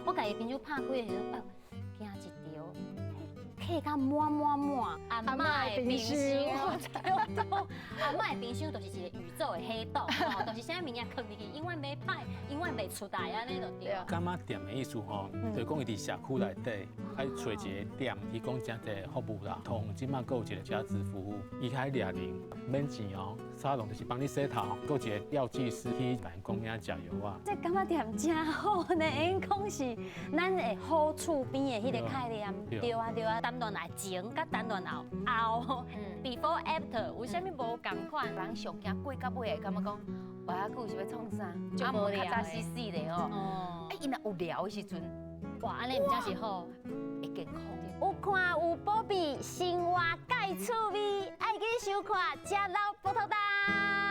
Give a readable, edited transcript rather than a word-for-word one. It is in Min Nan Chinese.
我共伊冰箱拍開的時陣，哎呦，驚一著，客甲滿滿滿，阿嬤的冰箱，對，阿嬤的冰箱就是一個宇宙的黑洞，吼，就是啥物件囥入去，永遠袂歹，永遠袂出來按呢就對。柑仔店的意思吼，就是講伊佇社區內底愛揣一個店，提供遮濟服務啦。同這馬閣有一個家居服務，伊開掠人免錢哦，沙龍就是幫你洗頭，閣有一個藥劑師去辦公遐食藥啊。這柑仔店真好呢，因講是咱的好厝邊的彼個概念，對啊對啊，談戀愛前佮談戀愛後，before after 有啥物無仝款？人上驚過到尾會感覺講，活遐久是欲創啥？就無聊較早死死的吼。哦啊，伊若有聊的時陣，哇，按呢毋才是好。會健康。有看有保庇，生活蓋趣味，愛記收看食老葡萄干。